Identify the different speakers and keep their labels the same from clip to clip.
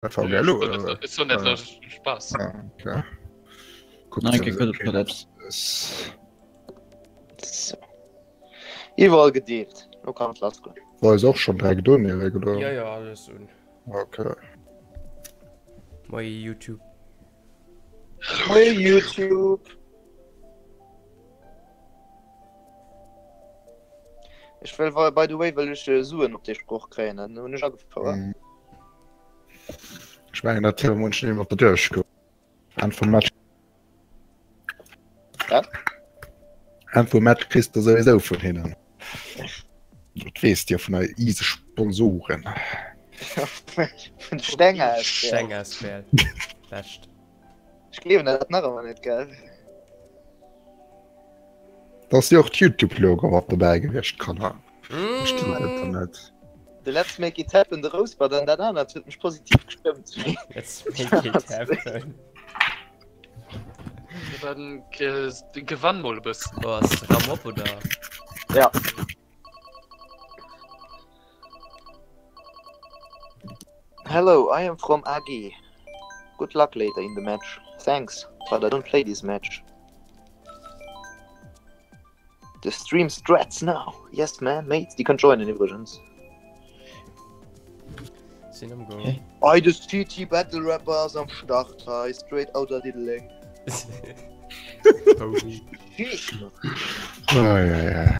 Speaker 1: Dat war geil, oder?
Speaker 2: Ist so net ja. Spaß.
Speaker 1: Ah, okay. Guck,
Speaker 3: Nein, okay, okay.
Speaker 4: So. Iwwerall gedeelt. Lo kann et lass goen.
Speaker 1: War es och schon direkt un, Erik, oder?
Speaker 5: Ja, ja, alles un.
Speaker 1: Okay.
Speaker 5: Moie YouTube.
Speaker 4: Moie YouTube. Ech wëll, by the way, wëll ech Suen op dee Sproch kréien, dann hunn ech agefouert.
Speaker 1: Mm. Ech mengen dat huet munchen iwwer der duerch goen. Enn vum Match.
Speaker 4: Wat?
Speaker 1: Enn vum Match kriss de souwisou vun hinnen. Dat weess Dir vun eise Sponsoren.
Speaker 4: Vun Steng ASBL.
Speaker 5: Steng ASBL. Bescht.
Speaker 4: Ech gleewen dat nach ëmmer net, gell?
Speaker 1: Da ass jo och d'Youtube-Logo mat dobäi gewiescht, Kanner. Verstinn dat dann net.
Speaker 4: De Let's Make It Happen, de Rouspert an dat anert huet mech positiv gestëmmt.
Speaker 5: Let's Make It Happen.
Speaker 2: Dann gewann mol e bëssen.
Speaker 5: Oh, ass de Raum op, oder?
Speaker 4: Ja. Hello, I am from AG. Good luck later in the match. Thanks, but I don't play this match. The stream strats now. Yes man, mate. Déi kënnt joinen iwwregens.
Speaker 5: Sinn am Go.
Speaker 4: Ei, de CT Battle Rapper ass am Start hei, straight outta Diddeleng.
Speaker 5: Holy.
Speaker 4: Sheesh.
Speaker 1: Ei, ei, ei.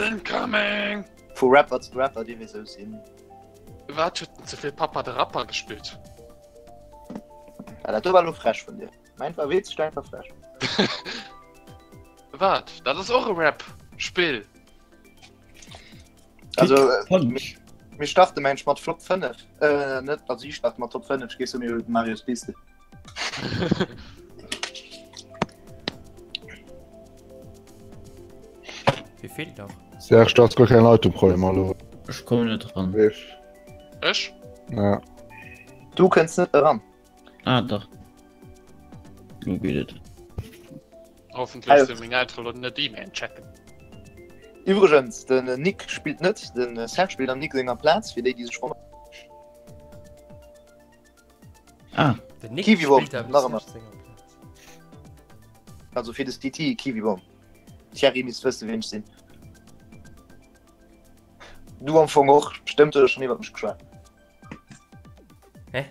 Speaker 2: Incoming!
Speaker 4: Vu Rapper zu Rapper, déi weess sou sinn.
Speaker 2: Wat huet den ze vill Pappa de Rapper gespillt?
Speaker 4: Ah, dat do war lo frech vun dir. Mäin war witzeg, däin war frech.
Speaker 2: Wat? Dat ass och e Rap Spill.
Speaker 4: Also
Speaker 3: Kick Punch.
Speaker 4: mir starte mensch mat Flop 5. Äh, net, also ich starte mat Top 5, gehst du mir Marius Piste.
Speaker 5: Wie feelt nach?
Speaker 1: Serge, du hast guer keng Leitung-Problemer elo.
Speaker 3: Ech kommen net ran.
Speaker 2: Ech?
Speaker 1: Ja.
Speaker 4: Du kënns net eran.
Speaker 3: Ah, dach. Lo geet et.
Speaker 2: Hoffentlech sinn meng Eltere lo net E-Mail checken.
Speaker 4: Iwwregens, den Nick spillt net, den Serge spillt am Nick senger Plaz, fir déi, déi sech wonneren.
Speaker 3: Ah.
Speaker 5: Den Nick
Speaker 4: Kiwi-Bomb,
Speaker 5: spillt am
Speaker 4: nach ëmmer.
Speaker 5: Serge senger Plaz.
Speaker 4: Also fir de CT, Kiwi-Bomb. Thierry misst wëssen, wien ech sinn. Du am Fong och, bestëmmt huet e schonn iwwer mech geschwat.
Speaker 5: Hä?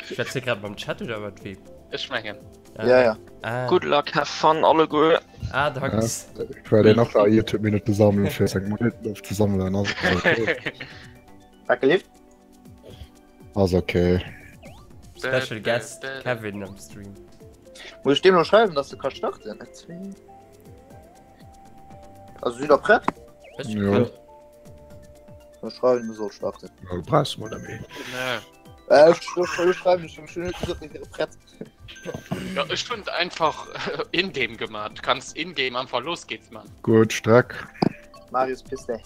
Speaker 5: Schwätzt dir grad mam Chat oder mat wem?
Speaker 2: Ech mengen.
Speaker 5: Ah.
Speaker 4: Ja, ja.
Speaker 5: Ah.
Speaker 6: Good luck, have fun alleguer.
Speaker 5: Ah, danks.
Speaker 1: Ich werde nach der YouTube-Minute sammeln, fir seng Minuten ofzesammelen. Ass okay.
Speaker 4: Wat gelift?
Speaker 1: Ass okay.
Speaker 5: Special Guest Kevin am Stream.
Speaker 4: Muss ich dem noch schreiben, dass du kannst starten? Also sidd der prett?
Speaker 5: Ech
Speaker 1: Jo.
Speaker 5: prett.
Speaker 4: Da schreiwen du soll starten.
Speaker 1: Ja, du brauchst mal méi.
Speaker 2: Nee.
Speaker 4: Äh, ech, ech, ech schreiwen ech hun net gesot, mir wiere prett.
Speaker 2: Ja, ech hunn einfach in-game gemaach. Du kannst in-game einfach los geht's man.
Speaker 1: Gut, Streck.
Speaker 4: Marius Piste.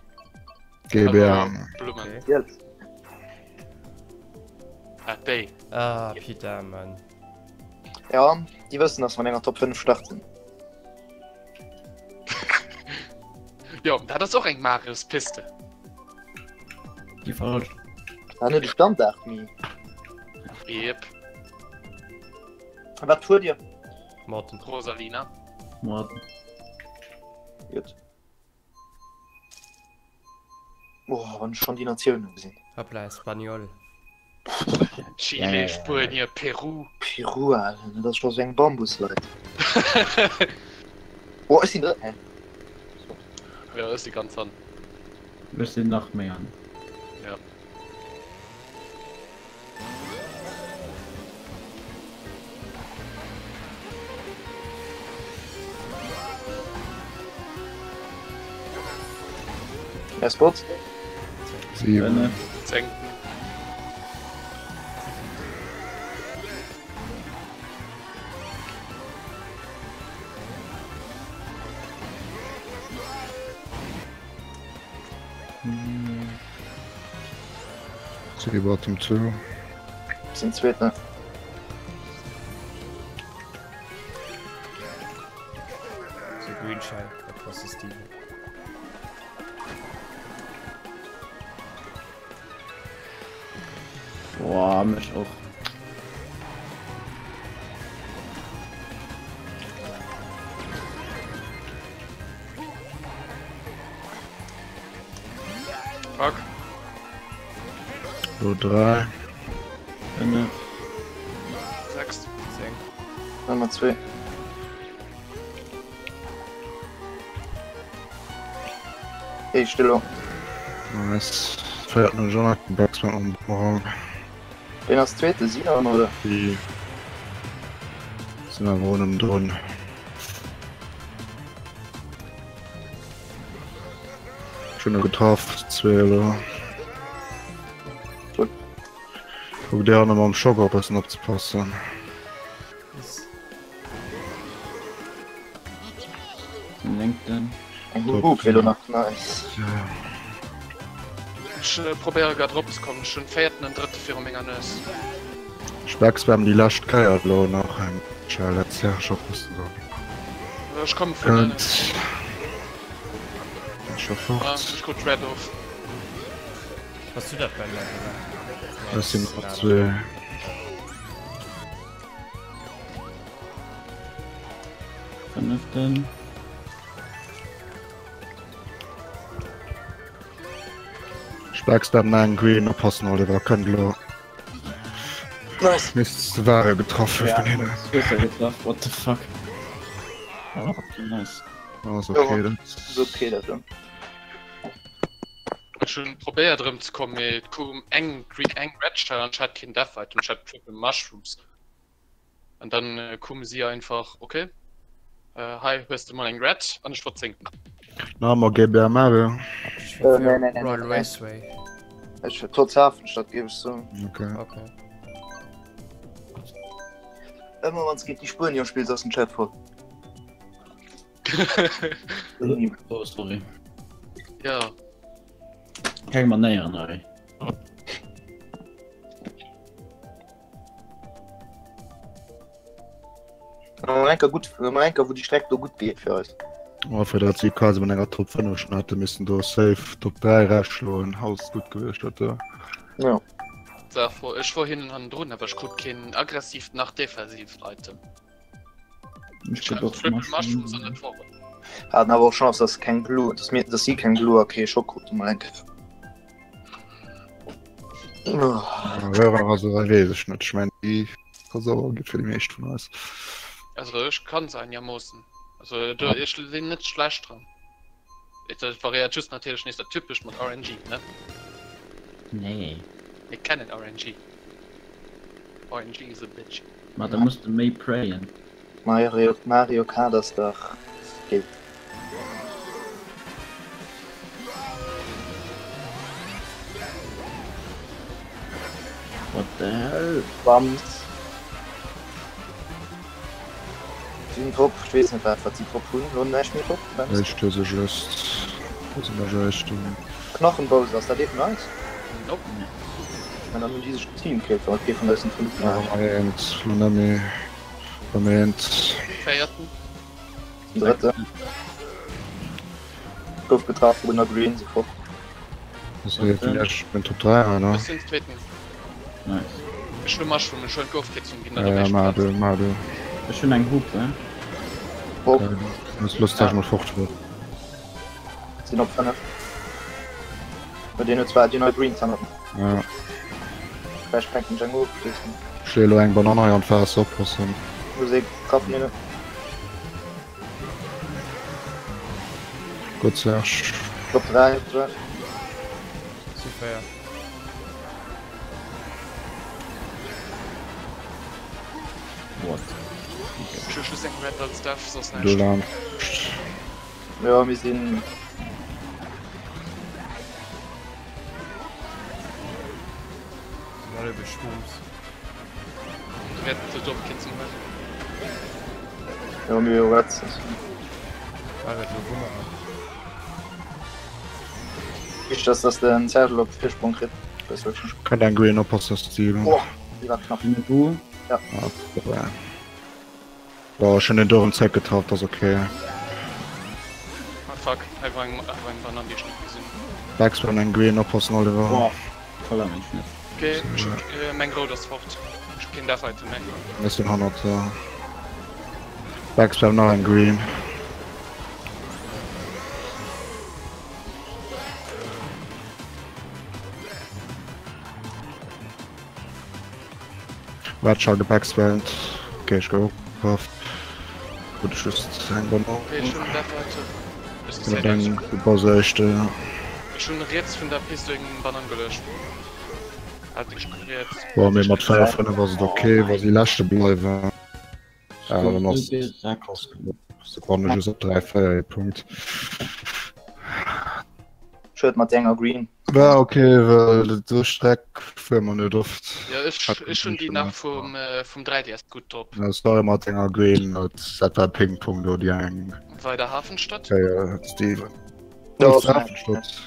Speaker 1: GBR.
Speaker 2: Blumen.
Speaker 5: Okay.
Speaker 4: Geld.
Speaker 2: Ah, déi.
Speaker 5: Ah, Peter, Mann.
Speaker 4: Ja, déi wëssen, dass mer an enger Top 5 starten.
Speaker 2: Jo, dat ass och eng Marius-Piste.
Speaker 3: Déi falsch.
Speaker 4: Ah, net de Standard, mi.
Speaker 2: Yep.
Speaker 4: Wat fuert Dir?
Speaker 5: Martin.
Speaker 2: Rosalina.
Speaker 3: Martin.
Speaker 4: Gut. Oh, wann ech schon déi Natiounen gesinn.
Speaker 5: Hoppla, Espanyol.
Speaker 2: Chile, Spuenie, Peru.
Speaker 4: Peru, Alter, dat ass scho sou eng Bambusleit. Oh, ech sinn drëtt, hä?
Speaker 2: Jo, ech si ganz han.
Speaker 3: Ech sinn nach méi han.
Speaker 2: Ja.
Speaker 4: Här Spot.
Speaker 1: 7.
Speaker 2: 10.
Speaker 1: City bottom 2.
Speaker 4: Sinn zweeten.
Speaker 5: So Green Shell across the Steven.
Speaker 3: Boah, mech och.
Speaker 2: Fuck.
Speaker 1: Lo 3.
Speaker 3: 5.
Speaker 2: 6.
Speaker 5: 10.
Speaker 4: Nummer 2. Hey, stillo.
Speaker 1: Nice. Feiert no Jonathan Baxman am Bumerang.
Speaker 4: Ween ass zweete? Sinan oder?
Speaker 1: Die sinn awer ohne drun. Schon getraff, zwee elo.
Speaker 4: Gut.
Speaker 1: Kuck dir an am Schock op bëssen opzepassen.
Speaker 3: Den lénkten.
Speaker 4: Eng Hoop fir elo nach nice.
Speaker 2: Ech probéiere grad erop ze kommen. Ech hunn véierten an drëtte viru menger Nues.
Speaker 1: Speckswärm déi lescht Kéier elo nach eng Schell dat Serge oppassen soll.
Speaker 2: Ech komme vun ënnen.
Speaker 1: Scho fort.
Speaker 2: Ah, ech krut Red of.
Speaker 5: Bass du dat Ben oder?
Speaker 1: Ech sinn nach zwee.
Speaker 3: Fënneften.
Speaker 1: Specksbam man Green oppassen Oliver kënnt lo.
Speaker 4: Nice.
Speaker 1: Miss Wario getraff
Speaker 3: Ja,
Speaker 1: vun hinne.
Speaker 3: Schlüssel getraff, what the fuck. Okay, nice.
Speaker 1: Ass okay dat.
Speaker 4: Ass okay dat do.
Speaker 2: Ech hunn probéiert erëm ze kommen, mee et koum eng Green eng Red Shell an ech hat keen Death Item, ech hat Triple Mushrooms. An dann koume si einfach, okay, hei hues de mol eng Red an ech wor zéngten.
Speaker 1: Na ma GBR Mario.
Speaker 5: Ech
Speaker 4: Äh,
Speaker 5: war
Speaker 4: nee,
Speaker 5: fir
Speaker 4: nee, nee,
Speaker 5: Royal
Speaker 4: nee, nee.
Speaker 5: Raceway.
Speaker 4: Ech fir trotz Hafenstadt géif ech soen.
Speaker 1: Okay.
Speaker 5: Okay.
Speaker 4: Ëmmer wann s géint déi Spuenier spills ass den Chat voll.
Speaker 3: Oh, sorry.
Speaker 2: Ja.
Speaker 3: Keng Manéieren hei.
Speaker 4: Enker gutt enker wou déi Streck do gutt geet fir eis.
Speaker 1: Oh, fir dat si quasi mat enger Top 5 schon hätte missen do safe Top 3 rausschloen haus gutt gewiescht dat do.
Speaker 4: Ja.
Speaker 2: Ech wor hinnen hannendrun, awer ech krut keen aggressiivt nach defensiivt Item.
Speaker 3: Ech krut och
Speaker 2: Triple Mushrooms an net woren.
Speaker 4: Haten awer och Chance, dass keng Blue, dass mir, dass si keng Blue a kee Schock kruten mal enke.
Speaker 1: Hörer also da weess ech net. Ech mein déi ass awer gutt fir déi meescht vun eis.
Speaker 2: Also ech kann se einigermoossen. Also do ech sinn net schlecht dran. Et variéiert just natierlech nees dat typescht mat RNG, ne?
Speaker 3: Nee.
Speaker 2: Mir kennen RNG. RNG is a bitch.
Speaker 3: Ma da muss de méi prayen.
Speaker 4: Mario, Mario Kart ass dach geet.
Speaker 3: What the hell?
Speaker 4: Bams. Sinn drop, ech weess net wat wat si drop hunn, lo näischt méi drop. Bams.
Speaker 1: Ech hu se just, do sinn der just.
Speaker 4: Knochenbowser, ass dat ee vun eis?
Speaker 2: Nope.
Speaker 4: Mä dann hunn déi sech geteamkillt, wann et kee vun eis den fënneften
Speaker 1: Awer
Speaker 4: ass.
Speaker 1: mei eent, lo net méi. Moment.
Speaker 2: Véierten.
Speaker 4: Den drëtten. Gouf getraff vun der Green sofort.
Speaker 1: Das war jetzt den den Top 3 ne?
Speaker 2: Ech sinn zweeten.
Speaker 3: Nice.
Speaker 2: Ech hu Mushroom, ech huelen d'Ofkierzung ginn
Speaker 1: Ja, ja, ma du, ma du.
Speaker 3: Ech hunn eng Hupe.
Speaker 4: Op.
Speaker 1: Muss Lust ja. mal fort.
Speaker 4: Sinn op 5. Bei deen huet zwar déi nei Greens an.
Speaker 1: Ja.
Speaker 4: Vielleicht fänkt den Django op.
Speaker 1: Schlee lo eng Banane hei an d'Waasser oppassen.
Speaker 4: Musek treffen hinne.
Speaker 1: Gutt Serge.
Speaker 4: Op 3, op 2.
Speaker 5: Super, ja.
Speaker 3: What?
Speaker 2: Ech hu just eng Red als Death, soss
Speaker 1: Du
Speaker 2: näischt.
Speaker 1: laanscht.
Speaker 4: Ja, mir sinn.
Speaker 5: Sind alle beschwumms.
Speaker 2: Red zu dumm, Kind zum Heulen.
Speaker 4: Ja, mir Reds.
Speaker 5: Alter, du Boomerang.
Speaker 4: Wichtig ass, dass den Sergel op Virsprong kritt. Das wirklich.
Speaker 1: Kann eng Green oppassen, dass die.
Speaker 4: Boah, die war knapp.
Speaker 3: Eine Bu.
Speaker 1: Ah, vorbei. Boah, schon den Durham Zeck getraut, das okay.
Speaker 2: Ah fuck, hei war eng, hei war eng Banane, déi ech net gesinn hunn.
Speaker 1: Backspin eng Green oppassen, Oliver.
Speaker 3: Boah, voll am Schnitt.
Speaker 2: Okay, ech hunn äh, meng rout ass fort. Ech hu keen Death Item méi.
Speaker 1: Ech sinn hannert der. Backspam nach eng Green. Red Shark gebackspammt. Okay, ech gouf opgeworfen. Krut ech just eng Banane.
Speaker 2: Okay, ech hunn Death Item. Ech
Speaker 1: Oder deng Baséischte, ja.
Speaker 2: Ech hunn riets vun der Piste eng Banane gelöscht.
Speaker 1: Boah, mee mat 4, 5 ass et ok, wa si leschte bleiwen. Ja, dann ass se wann just op 3, 4 ee Punkt.
Speaker 4: Schued mat denger Green.
Speaker 1: War ok, well esou Streck fuere mer net oft.
Speaker 2: Ja, ech, ech hunn déi nach vum, äh, vum 3DS gutt drop.
Speaker 1: Ja, sorry mat denger Green, dat war Ping-Pong do, déi eng.
Speaker 2: Weider Hafenstadt?
Speaker 1: Ja, ja, Steven. Ja, Hafenstadt.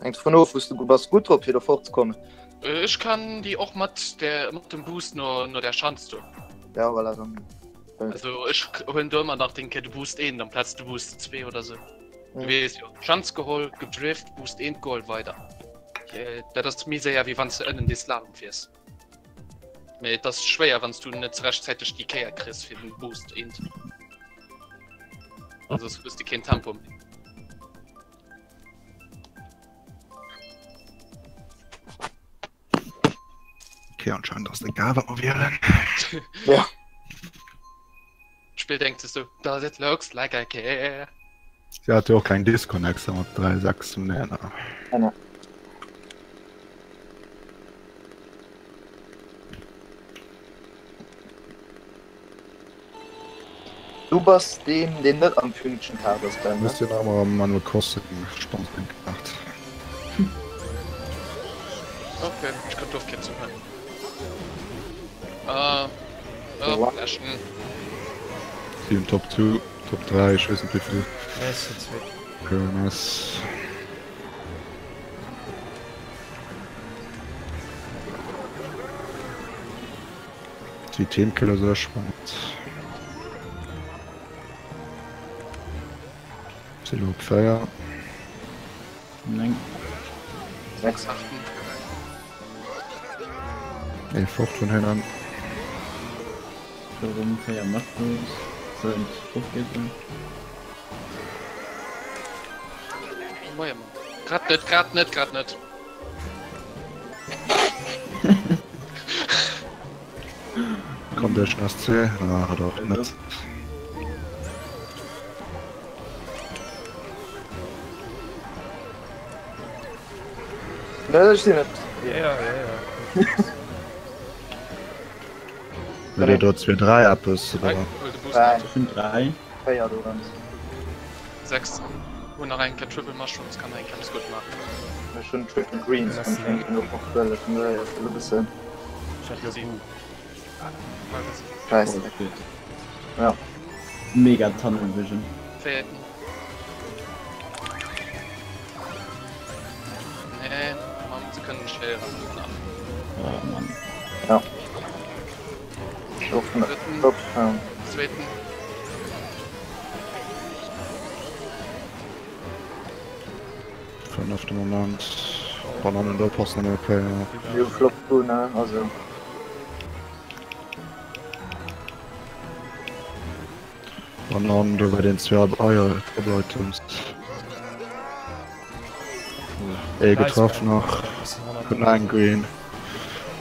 Speaker 4: Hängt dovun of, wou s du bass gutt drop fir do fortzekommen.
Speaker 2: Ech kann déi och mat der mat dem Boost no no der Schanz do.
Speaker 4: Ja voilà, dann.
Speaker 2: Also ech huelen do ëmmer nach den Kéier de Boost 1 amplaz de Boost 2 oder sou. Du weess jo, Schanz geholl, gedrift, Boost 1 geholl, weider. Dat ass méi séier wéi wann s de ënnen dee Slalom fiers. Mee et ass schwéier wann s du net rechtzäiteg déi Kéier kriss fir den Boost 1. Soss hues de keen Tempo méi.
Speaker 1: Okay, anscheinend ass et egal wat mer wielen.
Speaker 4: Ja.
Speaker 2: D'Spill denkt sech sou, Does it looks like I care?
Speaker 1: Si hat jo och keng Disconnects mat 3, 6, nee,
Speaker 4: nee. Du bass deen, deen net am Pünktchen Kaart ass, Ben, ne?
Speaker 1: Ech sinn ëmmer am Animal Crossing Sponsoring Kaart.
Speaker 2: Ok, ech kann d'Ofkierzung huelen. Ah, oh, läschen.
Speaker 1: Si hunn Top 2, Top 3, ech weess net wéivill.
Speaker 5: Ech sinn zweet.
Speaker 1: Ok, nice. Déi Teamkiller sech spannend. Si lo op 4.
Speaker 3: 9.
Speaker 4: 6.
Speaker 1: Ee fort vun hinnen.
Speaker 3: Erëm 4 Mushrooms. Sollen opginn.
Speaker 2: Moie Mann. Grad net, grad net, grad net.
Speaker 1: Komm duerch den SC. Ah, hat och net.
Speaker 4: Ne, ech sinn net.
Speaker 5: Ja, ja, ja.
Speaker 1: Huet Dir do 2, 3 eppes oder?
Speaker 4: Dräi.
Speaker 3: Ech hunn 3.
Speaker 4: 4 do ganz.
Speaker 2: 6. Hun nach eng Kéier Triple Mushrooms, kann eng Kéier eppes gutt maachen.
Speaker 4: Ech hunn Triple Greens, kann ech eng Kéier och huelen, vun dohier ass et e bëssen.
Speaker 5: Ech hat lo Boo.
Speaker 4: Scheiße. Ja.
Speaker 3: Mega Tunnel Vision.
Speaker 2: Véierten. Nee, Mann, se kënnen schéieren nach.
Speaker 3: Oh Mann.
Speaker 4: Ja.
Speaker 2: Drëtten.
Speaker 4: Op, ja.
Speaker 2: Zweeten.
Speaker 1: Fënnefte Moment. Bananen do passen an okay. Ja.
Speaker 4: Jo, flott do, ne? Also.
Speaker 1: Bananen do bei den zwee Eier Double Items. Ee getraff nach. Vun engem Green.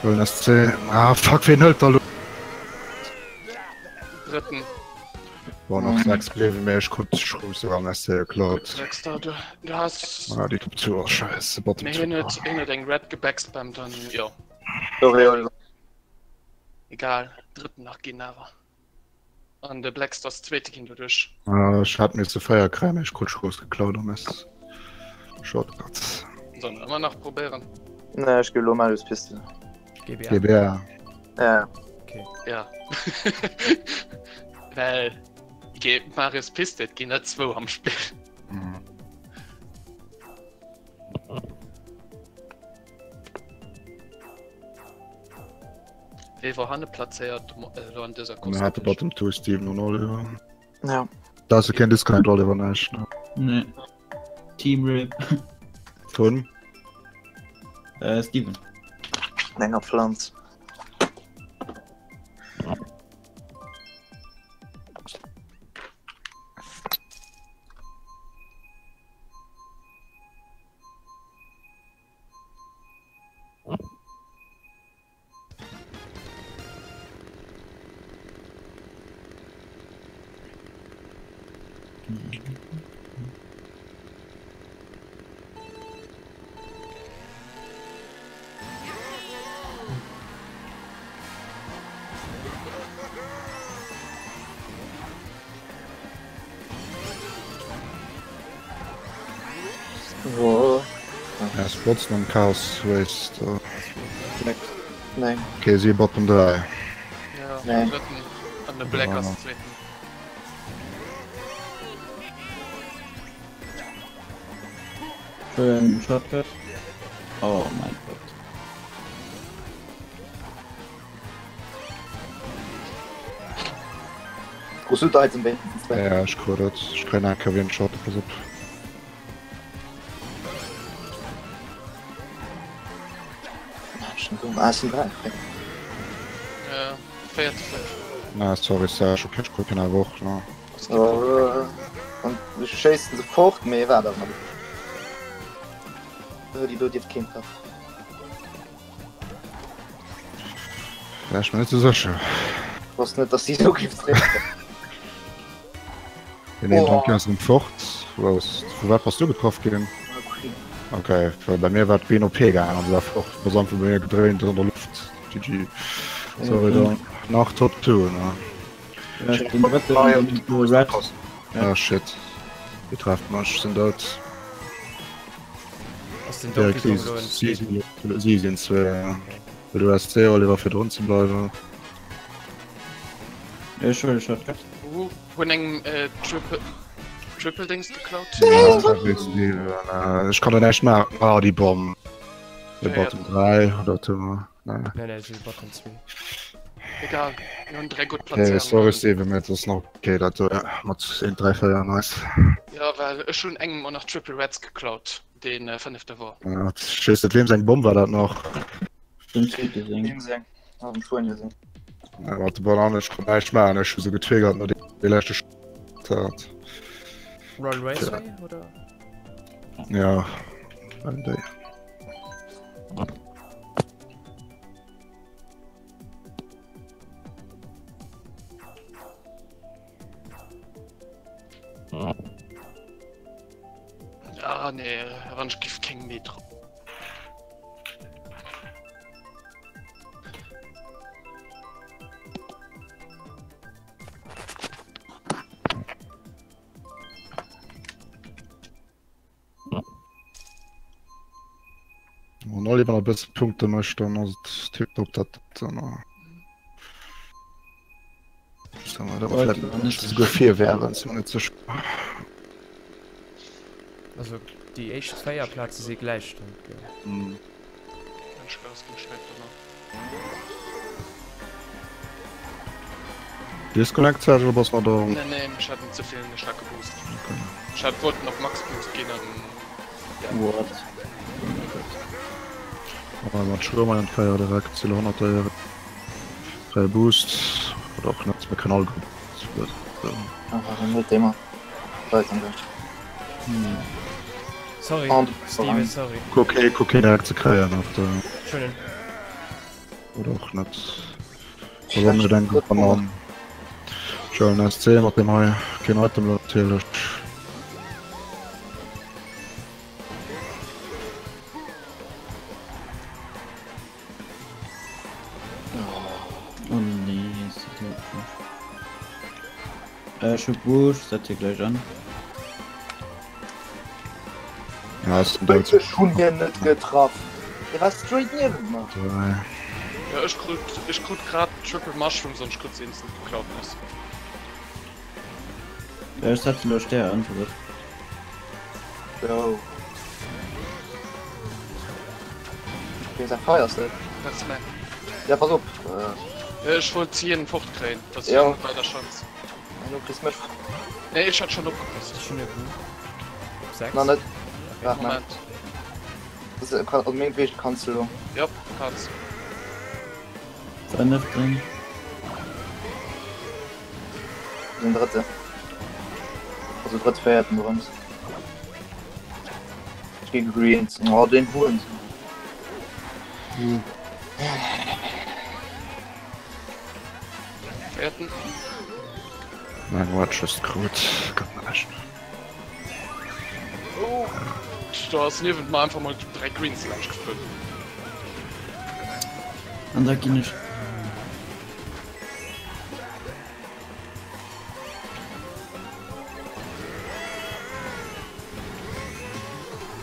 Speaker 1: Huelen SC. Ah fuck, ween hëlt da lo?
Speaker 2: Drëtten.
Speaker 1: Bon, nach 6 bliwen, mee ech krut d'Chance am SC geklaut.
Speaker 2: Sechster, du, du has.
Speaker 1: Ah, déi Top 2 ass scheiße. Bottom
Speaker 2: Mee hien
Speaker 1: 2.
Speaker 2: huet, hien huet eng Red gebackspammt an jo.
Speaker 4: Sorry, Oliver.
Speaker 2: Egal, drëtten nach ginn awer. An de Blackstar ass zweete ginn doduerch.
Speaker 1: Ah, ech hat misse 4 kréien, mee ech krut d'Chance geklaut am S. Shortcuts.
Speaker 2: Sollen wir ëmmer nach probéieren?
Speaker 4: Nee, ech gi lo Marius Piste.
Speaker 5: GBA.
Speaker 1: GBA.
Speaker 4: Ja.
Speaker 5: Okay.
Speaker 2: Ja. Well ge Marius Piste, et ginn net zwou am Spill.
Speaker 1: Mhm.
Speaker 2: Wee war hanne plazéiert elo an dëser
Speaker 1: Mir hate Bottom 2 Steven an Oliver.
Speaker 4: Ja.
Speaker 1: Da ass keen Disconnect Oliver näischt ne?
Speaker 3: Nee. Team Rip.
Speaker 1: Vun?
Speaker 3: Äh, Steven.
Speaker 4: Enger Pflanz.
Speaker 1: Ja, Spots am Chaos Waste.
Speaker 4: Black. Nein.
Speaker 1: Okay, si Bottom 3.
Speaker 2: Ja,
Speaker 4: Nein.
Speaker 2: drëtten an de Black ass zweeten.
Speaker 3: Schön Shortcut. Oh mein Gott.
Speaker 4: Krus du d'Item wéinstens weg?
Speaker 1: Ja, ech krut et. Ech kréien eng Kéier wéi en Shot, pass op.
Speaker 4: Schon dumm. Ah, es sind drei. Okay.
Speaker 2: Ja, véierte vläicht.
Speaker 1: Na, sorry, Serge, okay, ech krut keen awer och, ne.
Speaker 2: Ass kee Problem.
Speaker 4: Oh, an ech schéissen se fort, mee waart awer. Déi do dierft keen treffen.
Speaker 1: Wär ech mir net sou sécher.
Speaker 4: Wosst net, dass si sou giff zréckkommen.
Speaker 1: Deen een Donkey ass erëm fort. Wou ass, vu wat bass du getraff ginn? Okay, well bei mir war d'Queen OP gaangen an se war fort. Bass einfach bei mir gedréint an der Luft. GG. Sorry dann. Nach Top 2, ne?
Speaker 3: Ja, den drëtten den Red.
Speaker 1: Ah shit. Déi trefft mech, sinn dout.
Speaker 5: Ass den Donkey Kong elo en zweeten?
Speaker 1: Si sinn zwee, ja. Well du SC, Oliver, fir drun ze bleiwen.
Speaker 3: Ech huele Shortcut.
Speaker 2: Uh, hunn engem äh, Triple, Triple Dings geklaut.
Speaker 1: Ja, ech kann der näischt maachen. Ah, déi Bomm. De Bottom 3 oder Timmer.
Speaker 5: Nee, nee, si Bottom 2.
Speaker 2: Egal, mir hunn 3 gutt
Speaker 1: Okay,
Speaker 2: Platzéierungen.
Speaker 1: sorry Steven, mee et ass nach okay dat do, ja, mat 1, 3, 4, nice.
Speaker 2: Ja, well ech hunn engem och nach Triple Reds geklaut, deen äh, fënnefte wor.
Speaker 1: Ja, ech weess net, weem seng Bomm war dat nach?
Speaker 3: Dem zweete seng.
Speaker 4: Deem seng. Ah, dem Spuenier seng.
Speaker 1: Ja, mat de Bananen, ech konnt näischt maachen, ech hu se getriggert no dee leschte Start.
Speaker 5: Royal Raceway, oder?
Speaker 1: Ja, déi.
Speaker 2: Ah nee, wann ech giff keng Metro.
Speaker 1: Wann Oliver nach e bësse Punkte mécht, dann ass et tiptop dat dann. Souguer vir wären, sinn mer net sécher.
Speaker 5: Also déi éischt 4 Plaze si gläich dann, gell?
Speaker 1: Disconnect Serge oder bass nach do?
Speaker 2: Nee, nee, ech hat ze vill ech hat geboost.
Speaker 1: Okay.
Speaker 2: Ech hat wollten op Max Boost ginn an ja.
Speaker 3: What?
Speaker 1: Oh, mat Schromer an Feier direkt Ziel 100 Eier. Dräi Boost oder och net, mir kënnen all gutt.
Speaker 4: Einfach net immer. Weiter
Speaker 5: Sorry,
Speaker 4: An-
Speaker 5: Steven, sorry.
Speaker 1: Okay, okay, direkt ze kréien op der
Speaker 5: Schönen.
Speaker 1: oder och net. Oder net eng Banan. Joel SC mat dem hei keen Item natierlech.
Speaker 3: Oh nee, ist das nicht. Äh, ech hu Boost, setz hier gleich an.
Speaker 1: Ja, ist ein Deutsch.
Speaker 4: Ech hunn hien net getraff. Dee war straight niewent mer.
Speaker 1: Drei.
Speaker 2: Ja, ech krut, ech krut grad Triple Mushrooms an ech krut se instant geklaut nees.
Speaker 3: Ja, ech setzen lo Stär an, pass op.
Speaker 4: Yo. Wéi säi Feier ass dat?
Speaker 2: Dat ass mäin.
Speaker 4: Ja, pass op. Äh,
Speaker 2: Ech wollt hien fortkréien, dass
Speaker 4: Ja.
Speaker 2: hien weider Chance.
Speaker 4: du kriss mech.
Speaker 2: Nee, ech hat schon opgepasst.
Speaker 5: Ech hunn e Boo. Op 6.
Speaker 4: Na net.
Speaker 5: Okay.
Speaker 4: Waart,
Speaker 2: Moment.
Speaker 4: Also mengtwegen kanns du lo.
Speaker 2: Jop, kanns.
Speaker 3: Fënneften.
Speaker 4: Den drëtte. Also drëtt, véierten dorëms. Ech gi gegreent. Oh, den Hurensohn.
Speaker 2: Véierten.
Speaker 1: Mein Watch ist krut. Gott man echt.
Speaker 2: Oh, do ass niewent mer einfach mol 3 Greens laanscht geflunn.
Speaker 3: An da ginn ech.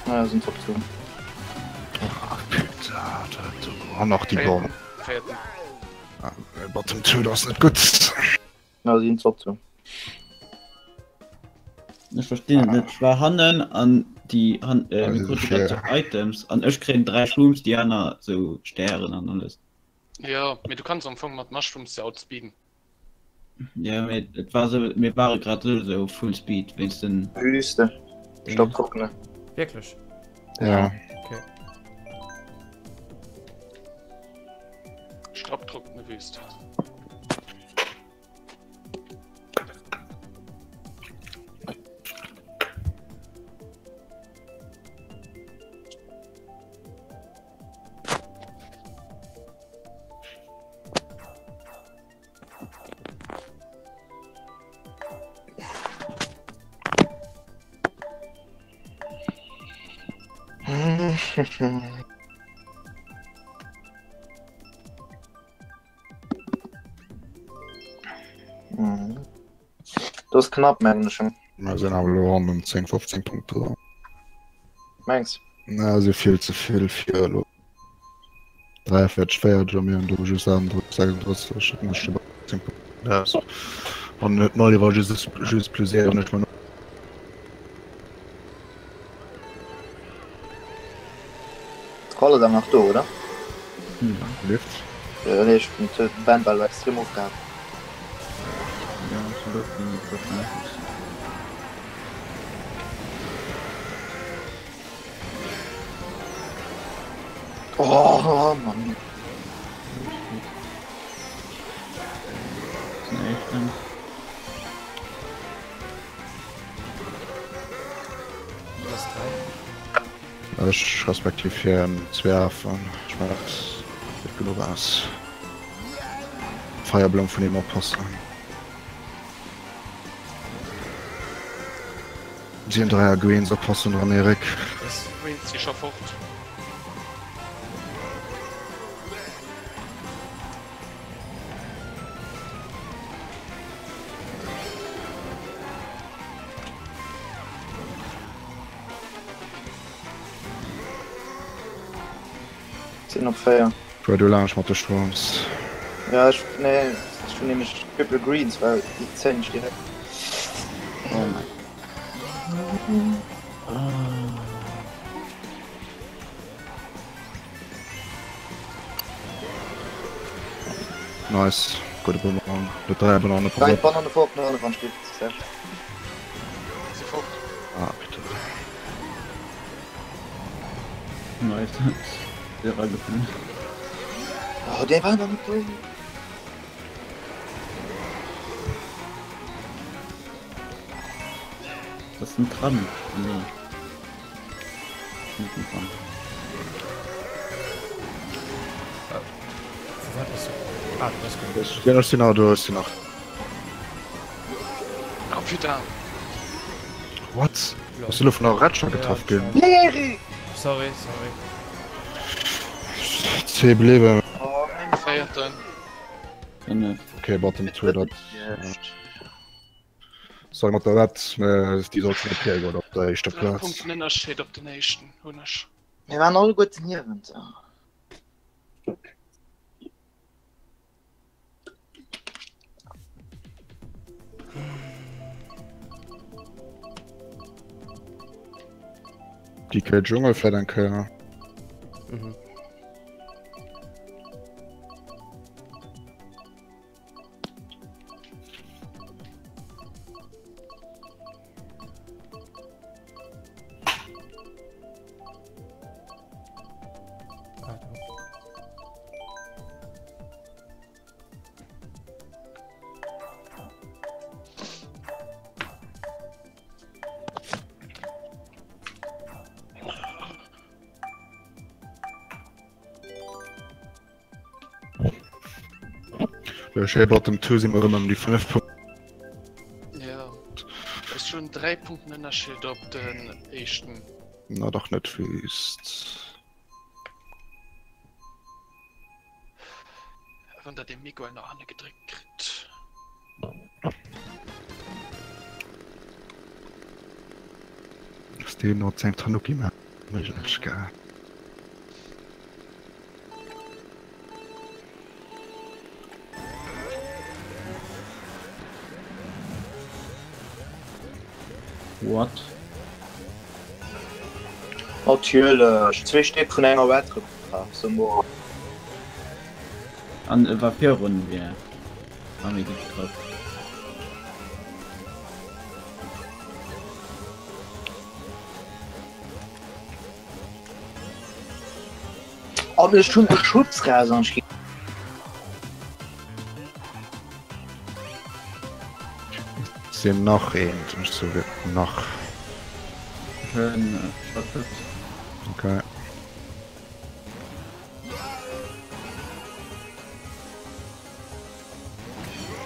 Speaker 4: Naja, sind top 2.
Speaker 1: Ach, putain, da, da, nach die Bombe.
Speaker 2: Véierten.
Speaker 1: Ah, Bottom 2, das ist nicht gut.
Speaker 4: Na, sinn top 2.
Speaker 3: Ech verstinn et net. Ech war hannen an déi han äh, mir
Speaker 1: Also,
Speaker 3: krute grad
Speaker 1: fair.
Speaker 3: sou Items an ech kréien 3 Shrooms, déi aner sou Stären an alles.
Speaker 2: Jo, mee du kanns am Fong mat Mushrooms se outspeeden.
Speaker 3: Ja, mee et war sou, mir ware grad sou sou full speed wéinst den
Speaker 4: Wüste.
Speaker 3: Dingen.
Speaker 4: Staubtrockene.
Speaker 5: Wierklech?
Speaker 1: Ja.
Speaker 5: Okay.
Speaker 2: Staubtrockene Wüste.
Speaker 4: Mhm. Das ist knapp, Menschen.
Speaker 1: Wir sind aber elo an den 10, 15 Punkte da.
Speaker 4: Mengs.
Speaker 1: Na, si vill ze vill fir elo. 43, 4 a mir hunn do just 36, dat mécht iwwer 10 Punkten aus. An den Oliver just, just plus 1, ech mein.
Speaker 4: D'Roll ass awer nach do, oder?
Speaker 1: Lift.
Speaker 4: Ja, nee, ech hunn d'Band war elo extrem ofgehakt.
Speaker 3: Ja, ech hunn och keng Verständnis.
Speaker 4: Oh, Mann.
Speaker 3: Den éischten.
Speaker 5: Plus 3.
Speaker 1: Ech respektiv hien zwee Afen. Ech mein dat geet genuch aus. Feierblumm vun him oppassen. Si hunn 3 Greens oppassen dran Eric.
Speaker 2: Greens si scho fort.
Speaker 4: Sinn op 4.
Speaker 1: Fuer du laanscht mat de Stroms.
Speaker 4: Ja, ech, nee, ech hunn nämlech Triple Greens, well déi zéien ech direkt.
Speaker 3: Oh mein.
Speaker 1: Nice, gudde Bumerang. De 3 Banane pass
Speaker 4: Nein,
Speaker 1: op.
Speaker 4: Banane fort, Banane van Stift. Sehr.
Speaker 2: Si fort.
Speaker 1: Ah, bitte.
Speaker 3: Nice. Sehr ragefallen.
Speaker 4: Oh, der war noch nicht drin.
Speaker 3: Das ist ein Tram. Nee. Nicht ein Tram.
Speaker 5: Vu wat ass Ah, du bass geholt.
Speaker 1: Ech sinn ech sinn nach do, ech sinn nach.
Speaker 2: Oh putain.
Speaker 1: What? Bass du lo vun der Retscher getraff ginn?
Speaker 4: Leri!
Speaker 5: Sorry, sorry.
Speaker 1: Zwee bliwwen.
Speaker 4: Oh,
Speaker 2: Véierten.
Speaker 3: Fënnef.
Speaker 1: Okay, bottom two, dat. Sorry mat der Wett, mä déi sollt schon okay goen op der éischter
Speaker 2: 3
Speaker 1: Plaz.
Speaker 2: Punkten Ënnerscheed op den éischten hunn ech.
Speaker 4: Mir waren alleguerten niewent.
Speaker 1: DK Dschungel vläit eng Kéier.
Speaker 5: Mhm.
Speaker 1: Schéi Bottom 2 si mer erëm ëm déi 5 Punkten.
Speaker 2: Jo, ech hunn 3 Punkten Ënnerscheed op den éischten.
Speaker 1: Na dach net wüst.
Speaker 2: Wann der de Miguel nach hanne gedréckt kritt.
Speaker 1: Ass deen mat sengem Tanuki Mann méiglech gell?
Speaker 3: What?
Speaker 4: Natierlech, zwee Stéck vun enger Red gebrauch, sou mol.
Speaker 3: An e war virun mir a mir gutt getraff.
Speaker 4: An ech hunn e Schutz raus an ech ginn.
Speaker 1: Sinn nach eent, ech sou nach.
Speaker 3: Ech hunn Shotput.
Speaker 1: Okay.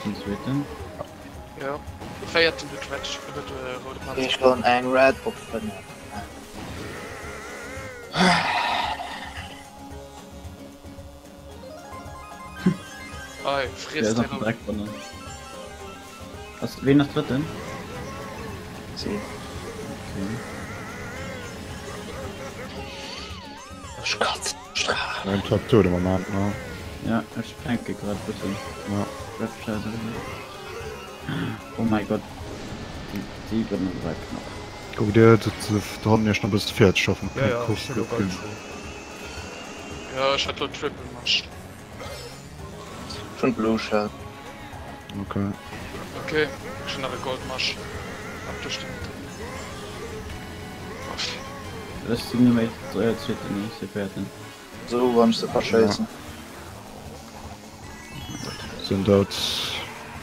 Speaker 3: Den zweeten.
Speaker 2: Jo, de véierten huet Red, huet roude Panzer.
Speaker 4: Ech hunn eng Red op 5.
Speaker 2: Ei, friess
Speaker 3: Der
Speaker 2: déi
Speaker 3: Dreck rout. Ass ween ass drëtten?
Speaker 4: Si.
Speaker 3: Okay.
Speaker 4: Ech katz Strahlen.
Speaker 1: Ein Top 2 de Moment, ne?
Speaker 3: Ja, ech tanke grad bëssen.
Speaker 1: Ja.
Speaker 3: Red Shadow. Oh mein Gott. Déi 7 war knapp.
Speaker 1: Kuck dir do hannen iech nach e bësse virze schaffen.
Speaker 5: Ja, ja, ech hunn lo Gold schon.
Speaker 2: Ja, ech hat lo Triple Mush.
Speaker 4: Ech hunn Blue Shell.
Speaker 1: Okay.
Speaker 2: Okay, ech hunn nach e Gold Mush. Ab duerch déi Mitte.
Speaker 3: Ech sinn nëmme zweeten, nee, ech si véierten.
Speaker 4: Sou wann ech se verschéissen.
Speaker 1: Sinn dout.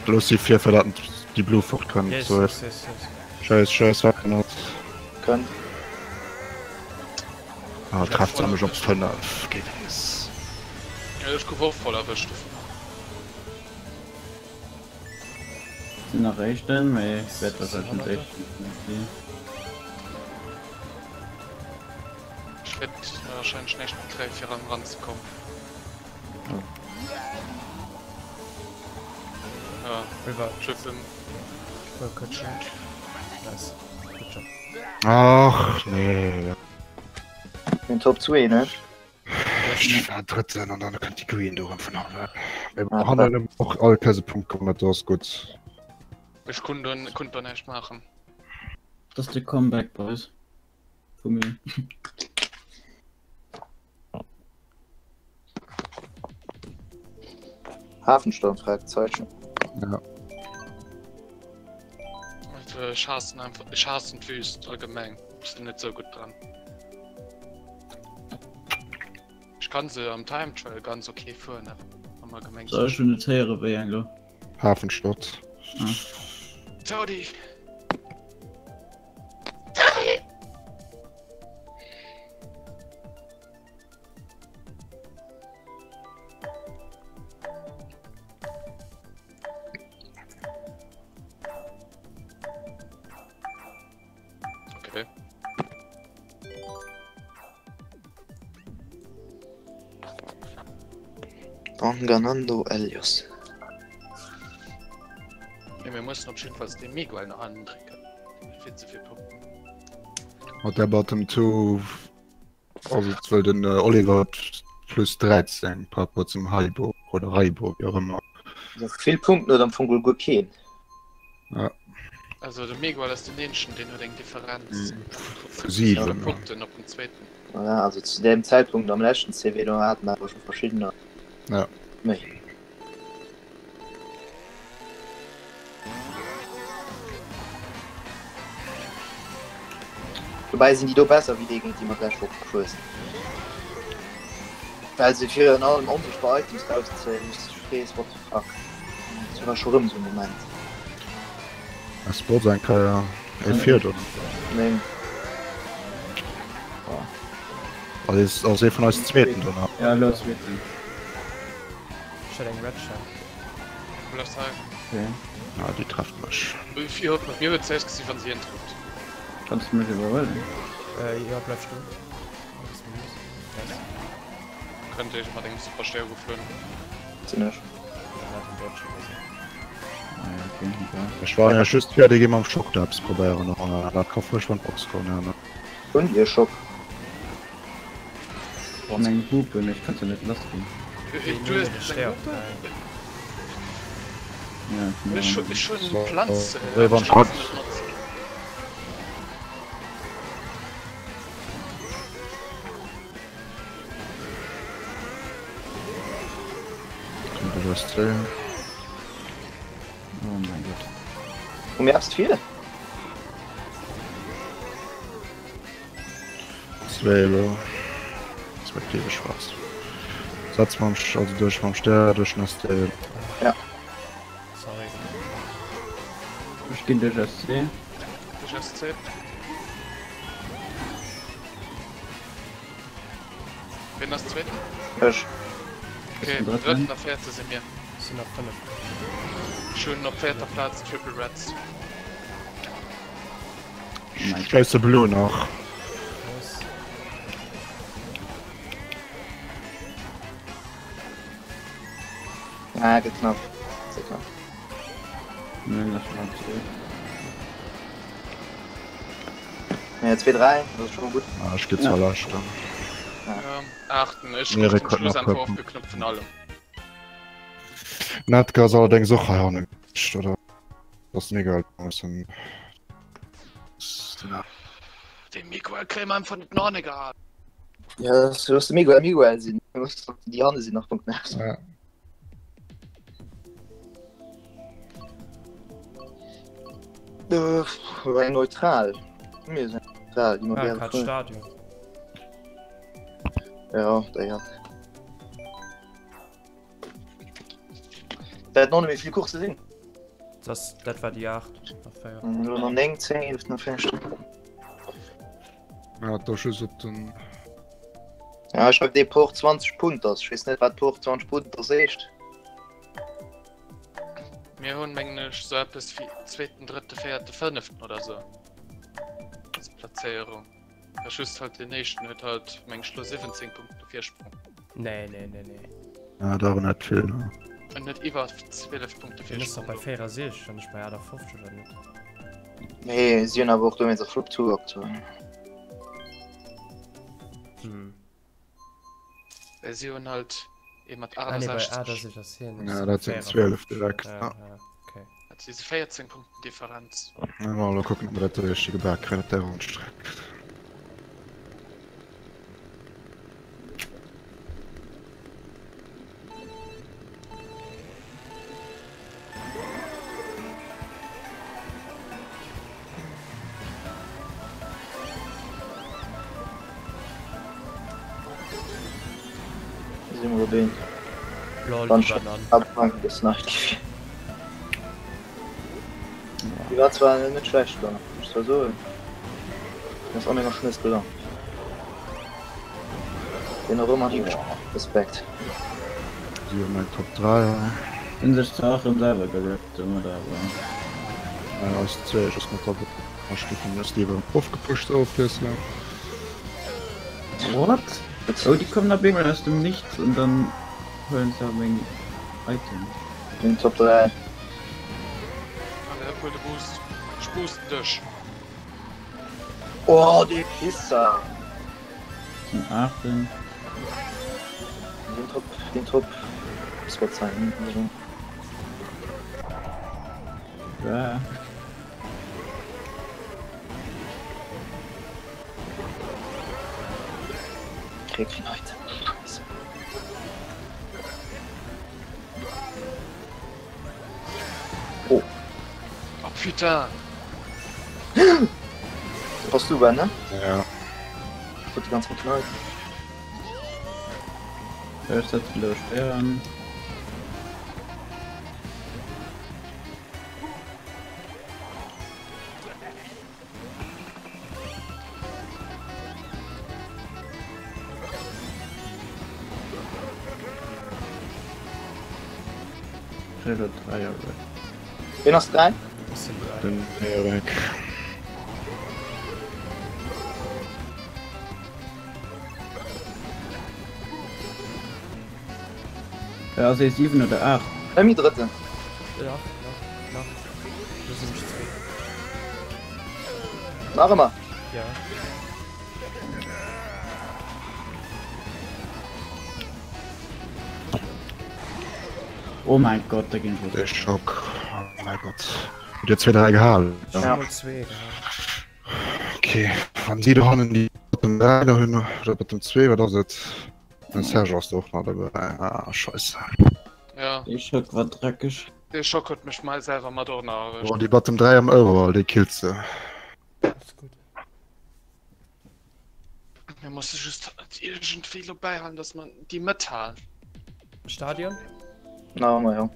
Speaker 1: Looss si vir, fir dat déi Blue fort kënnt.
Speaker 5: Yes, yes, yes, yes.
Speaker 1: Scheiss, scheiss, wat genot.
Speaker 4: Kënnt.
Speaker 1: Ah, trefft se mech op 5. Geet nees.
Speaker 2: Ja, ech gouf och voll erwëscht dovun.
Speaker 3: Sinn nach éischten, mee wäert wahrscheinlech net éischten sinn.
Speaker 2: Ech wäert wahrscheinlech näischt méi kréien, fir erëm ranzekommen. Ja,
Speaker 5: River.
Speaker 2: Triple.
Speaker 5: Oh, good shot. Nice. Good job.
Speaker 1: Ach, nee.
Speaker 4: Den Top 2, ne?
Speaker 1: Ech war drëtten an dann kënnt déi Green do erëm vun hannen. Mee bon, hannen och all Kéiers e Punkt kommen, dat ass gutt.
Speaker 2: Ech konnt do, konnt do näischt maachen.
Speaker 3: Dat ass de Comeback, Boys. Vu mir.
Speaker 4: Hafensturm, Fragezeichen.
Speaker 1: Ja.
Speaker 2: Also, ech haassen einfach, ech haassen d'Wüst allgemeng. Ech sinn net sou gutt dran. Ech kann se am Time Trial ganz okay fueren, awer am Allgemeng.
Speaker 3: So, ech hunn net héiere wéi eng lo.
Speaker 1: Hafenstadt.
Speaker 3: Ah.
Speaker 2: Toady! Okay.
Speaker 4: Van ganando ellos.
Speaker 2: Ja, mir mussen op jeden Fall den Miguel nach andrécken. Vill ze vill Punkten.
Speaker 1: Mat der Bottom 2 also et wëll den äh, Oliver huet plus 13 par rapport zum Haibo oder Raibo, wéi och ëmmer.
Speaker 4: Also vill Punkten huet am Fong guer keen.
Speaker 1: Ja.
Speaker 2: Also de Miguel ass den eenzegen, deen huet eng Differenz
Speaker 1: Vu 7.
Speaker 2: Punkten op den zweeten.
Speaker 4: Voilà, also zu deem Zäitpunkt am leschten CW do haten awer scho verschiddener
Speaker 1: Ja.
Speaker 4: méi. Dobäi sinn déi do besser wéi déi géint déi mer d'lescht Woch gefuer sinn. Well se virun allem onsichtbar Items rauszéien, wou s de dech frees, what the fuck. Dat war scho rëm esou e Moment.
Speaker 1: Ass Bots eng Keier e fiert oder?
Speaker 4: Neen.
Speaker 1: Also ass ee vun eis zweeten do nach.
Speaker 3: Ja, elo zweeten.
Speaker 5: Ech hat eng Red Shell.
Speaker 2: Bleifs hei.
Speaker 3: Okay.
Speaker 1: Ah, déi trefft mech.
Speaker 2: Jo, mat mir huet se ausgesinn, wann si een trëfft.
Speaker 3: Kanns du mech iwwerhuelen?
Speaker 5: Äh, jo, bleif stoen. Nice.
Speaker 2: Kënnt Iech mat engem super Stéier geflunn.
Speaker 4: Sinn ech.
Speaker 5: Dann hat en Dodge oder sou.
Speaker 3: Ah ja, okay, egal.
Speaker 1: Ech war ja just fäerdeg gi mam Schock da eppes probéieren an dat ka frësch van d'Box kommen. Ja.
Speaker 4: Hunn Dir Schock?
Speaker 3: Boah, meng Hupen, ech kann se net lass ginn.
Speaker 2: Du hues eng Hupe?
Speaker 3: Ja,
Speaker 2: ech hunn ech hunn Planz.
Speaker 1: Wéi wann Schrott.
Speaker 3: Oh mein Gott.
Speaker 4: Hu mir eppes vill?
Speaker 1: Zwéi elo. Respektive schwarz. Setz mam, also duerch mam Stär, duerch den SC.
Speaker 4: Ja.
Speaker 5: Sorry.
Speaker 3: Ech ginn duerch SC.
Speaker 2: Duerch SC. Wien ass zweeten?
Speaker 4: Ech.
Speaker 2: Okay, drëtten a véierte si mir.
Speaker 5: Ech sinn op fënneften.
Speaker 2: Ech hunn op véierter Plaz Triple Reds.
Speaker 1: Schleisse Blue nach.
Speaker 5: Nice.
Speaker 4: Ah, gëtt knapp. Sehr knapp.
Speaker 3: Nee, das war zu.
Speaker 4: Ja, 2, 3, das ist schon mal gut.
Speaker 1: Ah, ech gi zwar leschten.
Speaker 2: Ja, achten. Ech
Speaker 1: Erik
Speaker 2: krut zum
Speaker 1: huet
Speaker 2: Schluss
Speaker 1: nach
Speaker 2: einfach
Speaker 1: puer
Speaker 2: ofgeknuppt vun allem.
Speaker 1: Netke ass allerdéngs och hei hanne gerutscht, oder? Das ass mega mussen.
Speaker 2: De Miguel kréie mer einfach net no hanne gehalen.
Speaker 4: Ja, das muss de Miguel Miguel sinn. Déi hanne sinn nach Punkten aus.
Speaker 1: Ja.
Speaker 4: Äh, eng neutral. Mir sinn neutral, déi
Speaker 5: Ah,
Speaker 4: moderne
Speaker 5: grad
Speaker 4: Frënn.
Speaker 5: Stadion.
Speaker 4: Ja, da ja. Dat noch net méi vill Course sinn.
Speaker 5: Das, dat war déi 8 nach 4.
Speaker 4: Elo nach 9, 10, 11 nach 4 Stück.
Speaker 1: Ja, da just op den.
Speaker 4: Ja, ech schreiw dee Port 20 Punters. Ech weess net, wat Port 20 Punters heescht.
Speaker 2: Mir hunn, mengen ech, sou eppes wéi zweeten, drëtte, véierte, fënneften oder sou als Plazéierung. Ja, just halt den éischten huet halt, meng ech, lo 17 Punkte Virsprong.
Speaker 5: Nee, nee, nee, nee.
Speaker 1: Ja, da net vill. Ne?
Speaker 2: En huet iwwer 12 Punkte
Speaker 5: Hien ass
Speaker 2: Virsprong.
Speaker 5: doch bei 64 an ech bei 58 oder net?
Speaker 4: Nee, si hunn awer och dowéinst och Flop 2 aktuell.
Speaker 5: Hm.
Speaker 2: Well si hunn halt ee mat
Speaker 5: Ah, nee, bei
Speaker 2: 68.
Speaker 5: 68 ass hien.
Speaker 1: Ja, dat sinn 12 direkt.
Speaker 5: Ja,
Speaker 1: Ja.
Speaker 5: ja, okay.
Speaker 2: Dat si 14 Punkten Differenz.
Speaker 1: Ja, mal kucken, ob wir dat richtige Berg kréien op der Rundstreck.
Speaker 4: Sinn wir den.
Speaker 5: Lol,
Speaker 4: Dann
Speaker 5: die Banan.
Speaker 4: Abfang des Nacht. Die war zwar net schlecht da, muss zwar soen. Das ass mega schnell gelang. Den Roman Respekt.
Speaker 1: Si hunn eng Top 3.
Speaker 3: Hunn sech zwar och rëm selwer gerippt domat, awer.
Speaker 1: Ja, eis zwéi ass mat der Astufen ass déi erëm ofgepusht ofwiesselen.
Speaker 3: What? Oh, déi kommen op eemol aus dem Nichts und dann huelen se meng Items.
Speaker 4: Den Top 3.
Speaker 2: An der huel de Boost. Ech boosten dech.
Speaker 4: Oh, dee Pisser!
Speaker 3: Zum aachten.
Speaker 4: Den Top, den Top Spot sein. Also.
Speaker 3: Ja.
Speaker 4: Krieg kein Item. Scheiße. Oh.
Speaker 2: Oh putain!
Speaker 4: Bass du Ben, ne?
Speaker 1: Ja.
Speaker 4: Huet die ganz mat Leit.
Speaker 3: Ech setzen elo Speer an. Kréie lo 3 Red.
Speaker 4: Ween ass 3?
Speaker 5: Ech sinn 3.
Speaker 1: Den Erik.
Speaker 3: Äh, ass ee 7 oder 8?
Speaker 4: Ëmi drëtten.
Speaker 5: Ja, nach, nach. Do sinn ech 2.
Speaker 4: Nach ëmmer?
Speaker 5: Ja.
Speaker 3: Oh mein Gott, da ginn
Speaker 1: Der Schock. Oh mein Gott. Hutt Dir 2, 3 gehalen?
Speaker 5: Ja. Mol 2 gehalen.
Speaker 1: Okay, wann si do hannen déi Bottom 3 do hunn, oder Bottom 2, wat ass et? Den Serge ass do och nach dobäi. Ah, scheisse.
Speaker 2: Ja.
Speaker 3: Dee Schock war dreckeg.
Speaker 2: Dee Schock huet mech mei selwer mat och nach erwëscht.
Speaker 1: Oh, déi Bottom 3 am Overall, déi killt se.
Speaker 5: Ass gutt.
Speaker 2: Mir musse just iergendwéi lo bäihalen, dass mer déi Mëtt halen.
Speaker 5: Stadion?
Speaker 4: Na, ma jo.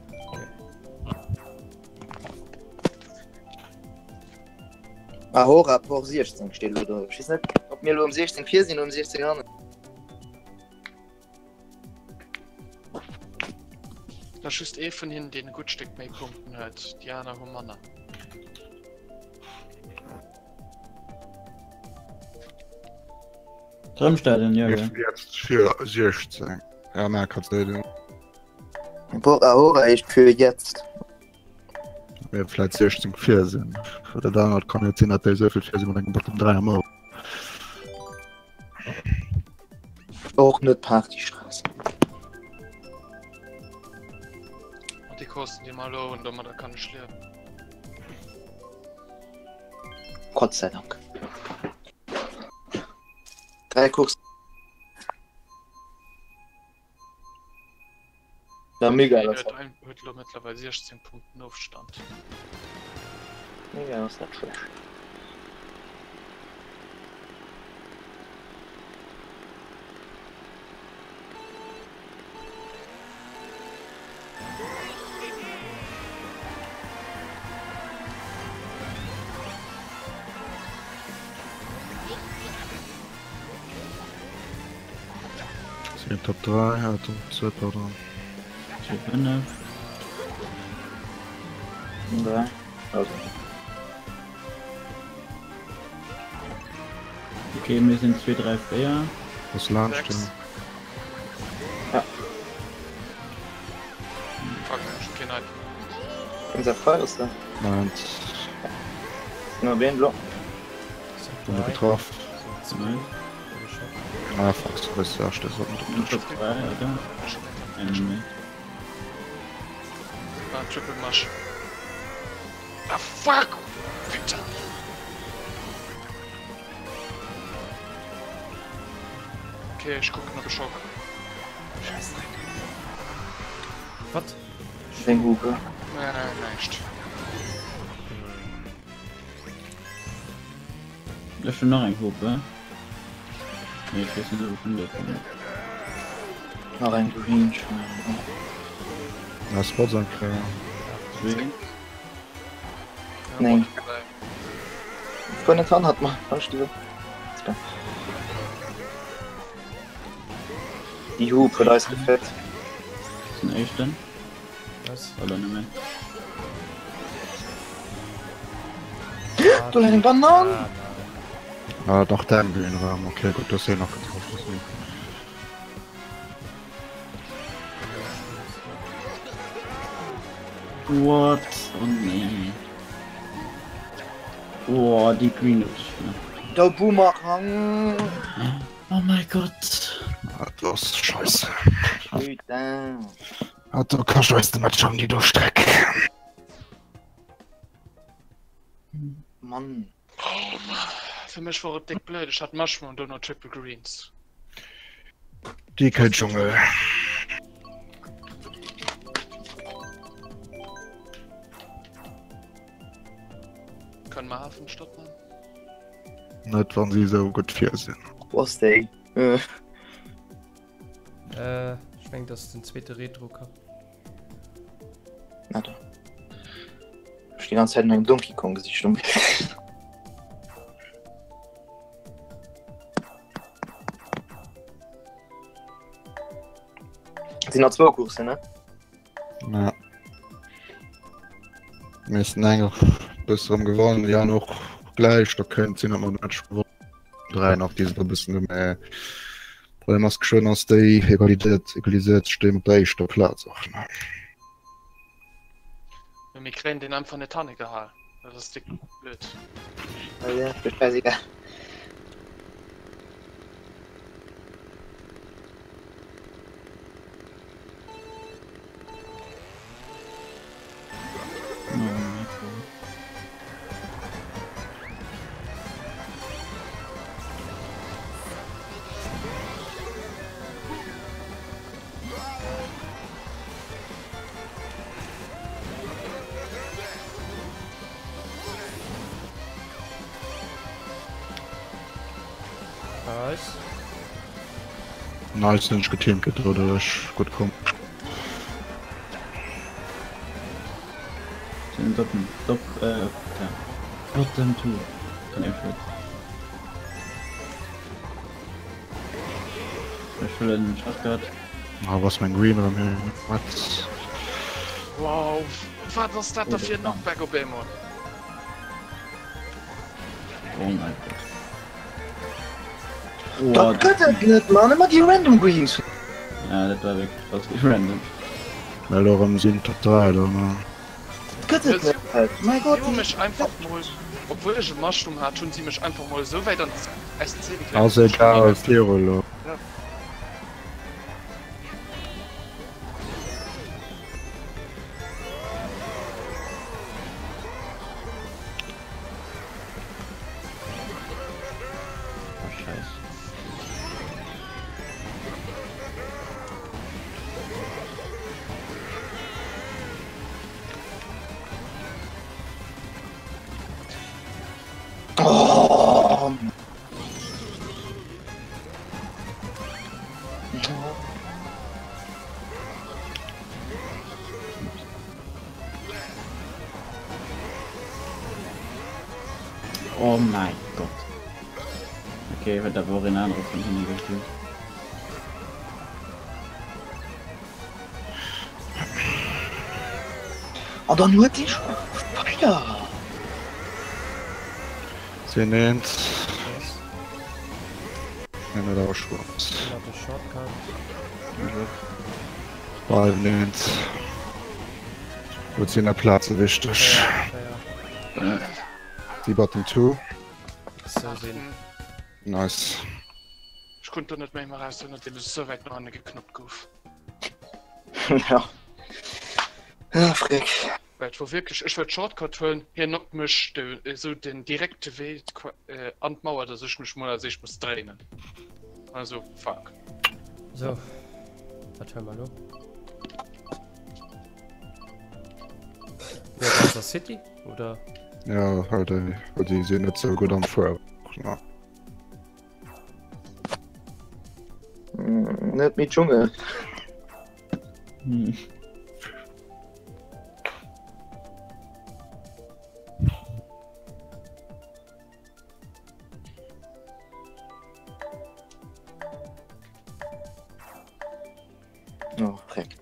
Speaker 4: Ahora por 16 steet elo do. Ech weess net, ob mir elo um 16 vir sinn oder um 16 hannen.
Speaker 2: Et ass just ee vun hinnen, deen e gutt Stéck méi Punkten huet, déi aner hu manner.
Speaker 3: Drëmstadion, jo, jo.
Speaker 1: Jetzt für 16. Ja, na, kannst du.
Speaker 4: Por ahora heescht für jetzt.
Speaker 1: Mir vläit 16 vir sinn. Oder dat anert kann net sinn, datt déi esouvill vir sinn mat engem Bottom 3 am Ouer.
Speaker 4: Och net Partystress.
Speaker 2: Mat déi Coursen déi mer elo hunn, domadder kann ech liewen.
Speaker 4: Gott sei Dank. 3 Coursen. Ja, mega
Speaker 2: Huet huet elo mëttlerweil 16 Punkten Ofstand.
Speaker 4: Mega ass net schlecht.
Speaker 1: Sinn Top 3, äh, Top 2, pardon.
Speaker 3: Top 5.
Speaker 4: 3. Also.
Speaker 3: Okay, mir sind 2, 3, 4.
Speaker 1: Was laanscht ja.
Speaker 4: Ja.
Speaker 2: Fuck, ich hab kein Item.
Speaker 4: Unser Feuer ist da.
Speaker 1: Nein.
Speaker 4: Nur wen lo?
Speaker 1: Bin getroffen.
Speaker 3: Nein.
Speaker 1: Ah, fuck, du bist der erste.
Speaker 3: Top 3, oder? Enemy.
Speaker 2: Ah, Triple Mush. Ah, fuck! Bitte! Okay, ich gucke noch Schock.
Speaker 4: Scheißdreck.
Speaker 5: Wat?
Speaker 4: Seng Hupe.
Speaker 2: Nein, nein, näischt.
Speaker 3: Ech hunn nach eng Hupe. Nee, ech weess net, ob ech hunn dierfen.
Speaker 4: Nach eng Green Shine.
Speaker 1: Ja, Spots ankréien.
Speaker 3: Zwee.
Speaker 4: Nee. Guer net hannert mer. Wann du. Déi Hupe huet eis gefett.
Speaker 3: Das ist den éischten.
Speaker 5: Was?
Speaker 3: Oder net méi.
Speaker 4: Do läit eng Banan!
Speaker 1: Ah, dach, den Green Raum. Okay, gut, du hast eh nach getroffen. Deswegen.
Speaker 3: What? Oh nee. Oh, déi Green huet sech gemaach.
Speaker 4: Der Boomerang!
Speaker 3: Oh mein Gott.
Speaker 1: Ah, das ist scheiße.
Speaker 4: Putain.
Speaker 1: Ah, du kannst weißt du mit schon die du Streck.
Speaker 4: Mann.
Speaker 2: Oh Mann. Fir mech wor et déck blöd, ech hat Mushroom an dono Triple Greens.
Speaker 1: Dicke Dschungel.
Speaker 2: Können mer Hafenstadt man?
Speaker 1: Net wann si esou gutt vir sinn.
Speaker 4: Was déi?
Speaker 5: Äh, ech meng, dat ass den zweete Retro Cup.
Speaker 4: Na da. Ech die ganze Zeit in engem Donkey Kong Gesicht um. Sinn nach zwou Coursen, ne?
Speaker 1: Ja. Mir sinn eng och bësse rëm gewonnen, déi aner och gläich. Da kéint sinn, datt mer de Match gewonnen. 3 nach déi se e bëssen hu, mä Problem ass geschwënn ass déi egaliséiert egaliséiert sech déi mat der éischter Plaz och.
Speaker 2: Mee mir kréien deen einfach net hanne gehal. Dat ass déck blöd.
Speaker 4: Ja, scheißegal.
Speaker 5: Nice.
Speaker 1: Nice, hunn ech geteamt gëtt oder ech gutt komm.
Speaker 3: Sinn doppen dop äh ja. Bottom 2 kann ech net. Ech huelen den Shotgun.
Speaker 1: Ah, was mein Green erëm hier? Wat?
Speaker 2: Wow, wat ass dat da fir en Knockback op eemol?
Speaker 3: Oh mein Gott. Oh,
Speaker 4: Dat gëtt et net, Mann! Ëmmer déi random Greens!
Speaker 3: Ja, dat war wierklech krass random.
Speaker 1: Well elo erëm sinn Top 3 do, ne?
Speaker 4: Dat gëtt et net, halt! Mein Gott!
Speaker 2: Si hu mech einfach mol, obwuel ech e Mushroom hat, hunn si mech einfach mol esou wäit an d'SC geklemmt.
Speaker 1: Ass egal, viru elo.
Speaker 3: Oh, Scheiß.
Speaker 4: Oh.
Speaker 3: Oh mein Gott. Okay, huet awer och een anere vun hinne gespillt.
Speaker 4: An dann huet dee scho Feier!
Speaker 1: Sinn eens. Hien huet awer schwaarz. Bleiwen eens. Gutt sinn der Plaze wichteg. Déi Bottom 2. Nice.
Speaker 2: Ech konnt do net méi eraus, nodeem ech esou wäit no hanne geknuppt gouf.
Speaker 4: Ja. Ah, Frick.
Speaker 2: Well et wor wierklech, ech wëll d'Shortcut huelen, hien knockt mech de, esou den direkte Wee an d'Mauer, dass ech mech mol als éischt muss dréinen. Also, fuck.
Speaker 5: So, wat huele mer elo? Ja, Gaza City, oder?
Speaker 1: Ja, halt déi, well déi sinn net sou gutt am Fueren. Ja.
Speaker 4: Net méi Dschungel.
Speaker 3: Hm.
Speaker 4: Oh, Dreck.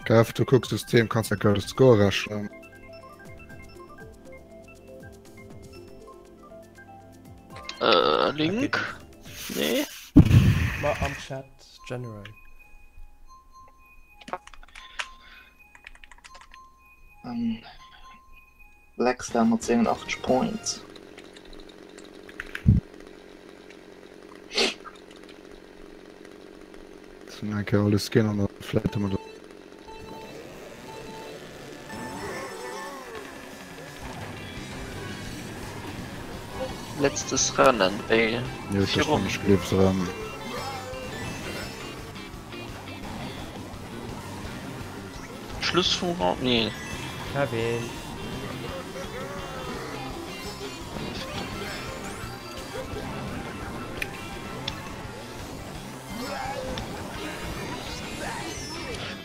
Speaker 1: Gaff, du kucks System, kannst ja gerade Score rechnen.
Speaker 6: Äh, Link? Nee.
Speaker 5: Ma am Chat general.
Speaker 4: Um, Blackstar mat sengen 80 Points.
Speaker 1: Sind eng Kéier alles ginn an da vläit hu mer
Speaker 6: Letztes Rennen, wéi
Speaker 1: Jo, ech
Speaker 6: virum.
Speaker 1: ech gleefs erëm.
Speaker 6: Schluss vum Round? Nee.
Speaker 5: Kevin.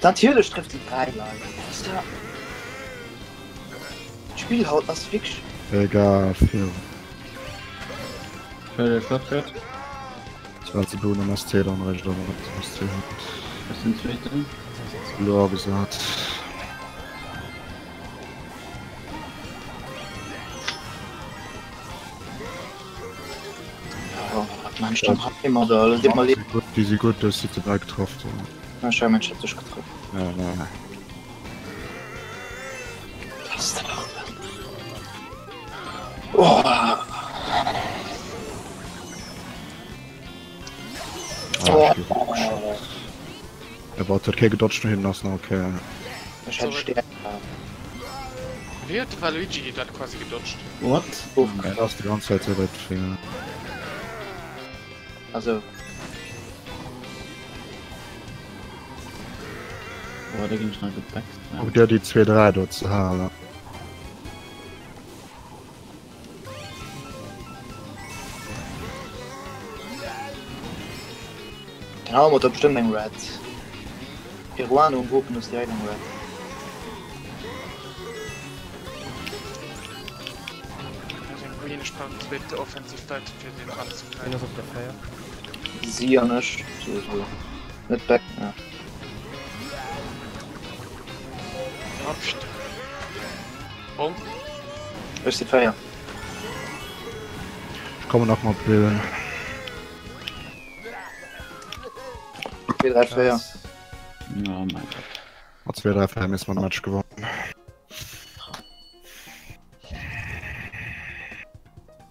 Speaker 4: Natierlech trifft déi 3 Leit. Ass ja. D'Spill haut ass wierklech.
Speaker 1: Egal, viru.
Speaker 3: Huet e Shotcut?
Speaker 1: Ech war ze bluen am SC dann réischt, awer wat SC huet.
Speaker 3: Ech sinn Zweeten.
Speaker 1: Elo agesat. Déi si gutt, du hues si ze dräi getraff.
Speaker 4: Ech hat dech getraff.
Speaker 1: Ja, ja.
Speaker 4: Oh.
Speaker 1: Ah, Der Bot huet kee gedodged no hinnen ass nach okay.
Speaker 4: Ech hätt Stär.
Speaker 2: Wéi huet de Waluigi dat quasi gedodged?
Speaker 3: What?
Speaker 1: En ass déi ganz Zäit sou wäit vir.
Speaker 4: Also.
Speaker 3: Boah, da ginn ech nach gebackstabbt.
Speaker 1: Probier déi 2, 3 do ze halen.
Speaker 4: Den Arm huet bestimmt eng Red. Peruaner um Wopen ass direkt eng Red.
Speaker 2: Green, ech brauch zweet offensiv Item fir deen dran ze
Speaker 5: Wien ass op der 4?
Speaker 4: Si an ech sowieso. Net back, ja.
Speaker 2: Boom.
Speaker 4: Ech si 4.
Speaker 1: Ech kommen nach mat Bill.
Speaker 4: 2, 3, 4.
Speaker 3: Oh mein Gott.
Speaker 1: Mat 2, 3, 4 miss man de Match gewonnen.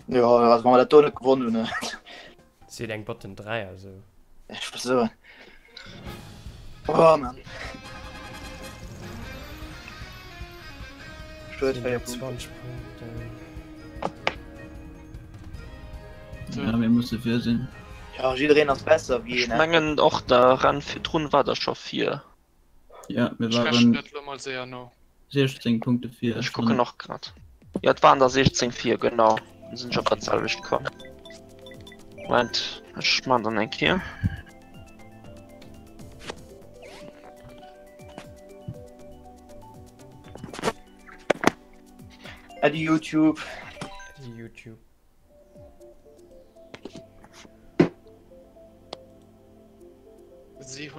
Speaker 4: Ja, also wann wir dat do net gewonnen hunn, ne?
Speaker 5: Si huet eng Botten 3 also.
Speaker 4: Ech muss soen. Oh Mann. Schued, 4 Punkte.
Speaker 5: 20 Punkten.
Speaker 3: Ja, mir musse vir sinn.
Speaker 4: Ja, jiddereen ass besser wéi
Speaker 6: Ech
Speaker 4: een.
Speaker 6: mengen och der Renn virdrun war der scho vir.
Speaker 3: Ja, mir
Speaker 2: Ech rechnen
Speaker 3: waren
Speaker 2: dat lo mol séier no.
Speaker 3: 16 Punkte vir.
Speaker 6: Ech kucken och grad. Jo, et waren der 16 vir, genau. Dann sinn ech op dat selwecht komm. Moment, ech man dann eng Kéier.
Speaker 4: Äddi YouTube.
Speaker 5: Äddi YouTube.
Speaker 2: Si hunn.